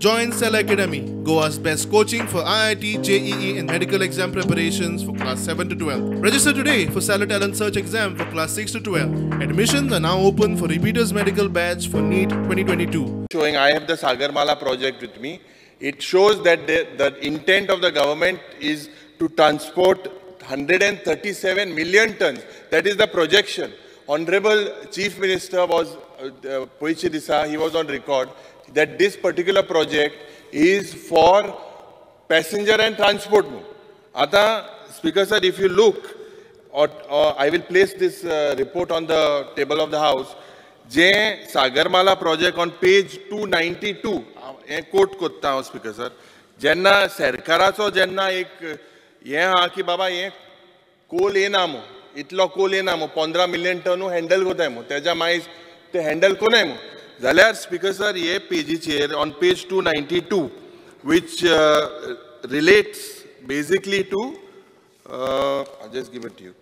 Join Cell Academy, Goa's best coaching for IIT, JEE and medical exam preparations for class 7 to 12. Register today for Cellar Talent Search exam for class 6 to 12. Admissions are now open for repeaters medical batch for NEET 2022. Showing I have the Sagarmala project with me. It shows that the intent of the government is to transport 137 million tons. That is the projection. Honorable Chief Minister was Poichi Disa, he was on record that this particular project is for passenger and transport. Ata, Speaker sir, if you look, or I will place this report on the table of the house. J Sagarmala project on page 292, quote करता हांव speaker sir, जेन्ना सरकाराचो जेन्ना एक हें आहा की बाबा हें कोल येना मू, इतलो कोल येना मू, 15 मिलियन टनू हँडल करताय मू, तेज्या मायज ते हँडल कोनाय मू, जाल्यार स्पीकर सर हे पेजीचेर on page 292 which relates basically to just give it to you,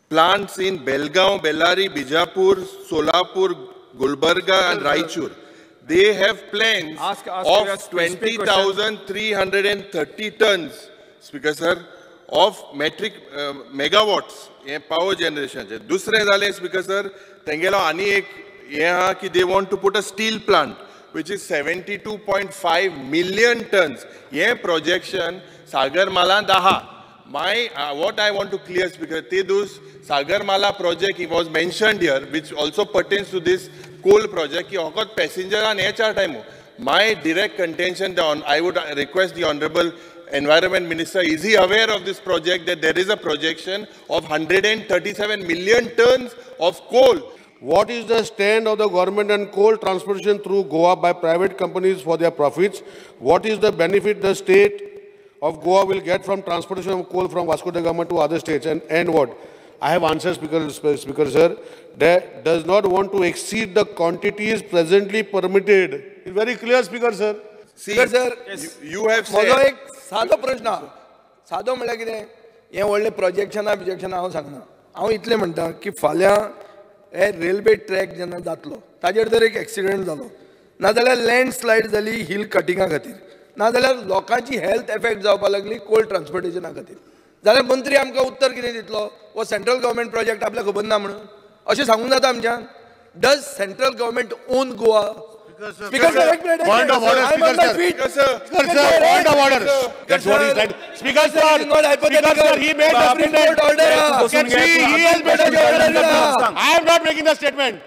plants in Belgaum, Bellary, Bijapur, Solapur, Gulbarga and Raichur. They have plans of 20,330 tons, Speaker sir, of metric megawatts हे power generation. दुसरें जालें Speaker sir, तेंगेलो आनी एक हें आहा की they want to put a steel plant which is 72.5 million tons. हें projection सागरमालांत आहा. My what I want to clear, Speaker, Tedus Sagarmala project was mentioned here, which also pertains to this coal project. Ki hokat passenger and HR time. My direct contention, I would request the Honorable Environment Minister, is he aware of this project, that there is a projection of 137 million tons of coal? What is the stand of the government on coal transportation through Goa by private companies for their profits? What is the benefit the state of Goa will get from transportation of coal from Vasco da Gama to other states, and what? I have answered, Speaker sir, that does not want to exceed the quantities presently permitted. It's very clear, Speaker sir. See, Speaker sir, yes. You have said. म्हजो एक सादो प्रश्न, सादो म्हणल्यार कितें, हें व्हडलें प्रोजेक्शनां बिजेक्शनां हांव सांगना. हांव इतलें म्हणटा की फाल्यां हे रेल्वे ट्रॅक जेन्ना जातलो ताजेर जर एक एक्सिडंट जालो, नाजाल्यार लँडस्लायड जाली हिल कटिंगा खातीर, नाजाल्यार लोकांची हेल्थ एफेक्ट जावपाक लागली कोल ट्रान्सपोर्टेशना खातीर, जाल्यार मंत्री आमकां उत्तर कितें दितलो? हो सेंट्रल गव्हर्मेंट प्रोजेक्ट आपल्याक खबर ना म्हणून अशें सांगूंक जाता आमच्यान? Does central government own Goa? Speaker sir, एक minute, Point of order, I'm on Speaker my sir. feet. Speaker sir, Speaker sir, point of order. That's what he said. Speaker sir, This is not hypothetical. Speaker sir, he made the Supreme statement. Court order. You can see he has made the statement. I am not making the statement.